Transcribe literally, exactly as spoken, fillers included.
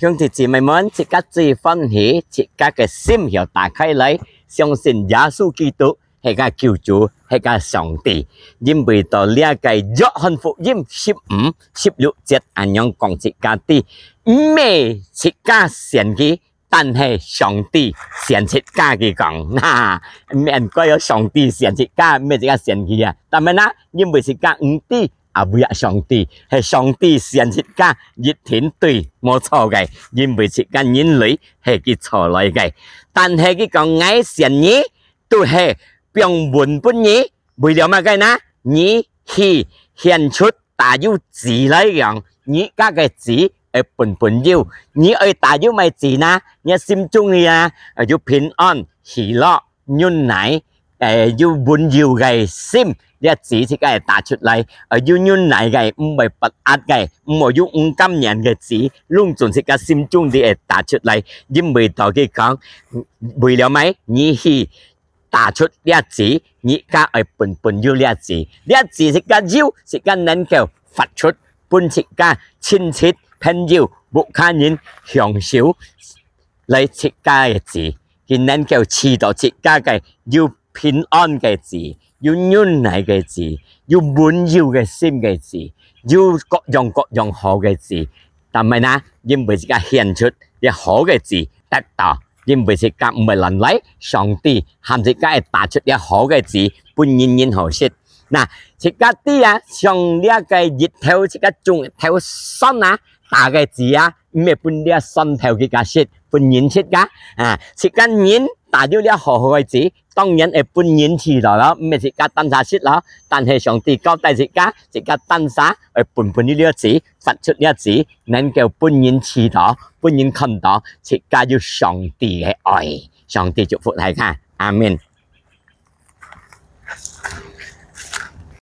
兄弟姊妹們，自家最歡喜，自家个心要打開來，相信耶穌基督係个救主，係个上帝。因為到這个約翰福音十五、十六節恁樣講自家知，毋係自家選佢，但係上帝選自家，佢講，哈，毋係應該有上帝選自家，毋係自家選佢啊。但係呢，因為自家毋知，啊，為了上帝，係上帝選自家，一定對，無錯个，因為自家人類係佢造來个。但係佢講，𠊎選你，都係放穩分你，為了麼个呢？你去顯出打有子來樣，你家个子愛本本有，你愛打有麼子呢？你心中裡啊，有平安、喜樂、忍耐，誒，有溫柔个心，這子自家會打出來，誒，有忍耐个，毋會發閼个，毋會有毋甘願个子，攏總自家心中裡會打出來。因為到佢講，為了麼？你去打出這子，你家愛本本有這子。這子自家有，自家能夠發出，分自家親戚、朋友、屋下人享受來自家个子，佢能夠賜到自家个有平安个子，有忍耐个子，有溫柔个心个子，有各樣各樣好个子。但係呢，因為自家顯出這好个子得到，因為自家毋會亂來，上帝喊自家愛打出這好个子，分人人好食。那，自家知啊，像這个日頭，自家種一頭蒜啊，打个子啊，毋係分這蒜頭自家食，分人食个。啊，自家人打有這好好个子，當然會分人食到咯，毋係自家單儕食咯。但係上帝交代自家，自家單儕愛本本有這子，發出這子，能夠分人食到，分人看到，自家有上帝个愛。上帝祝福大家，阿們。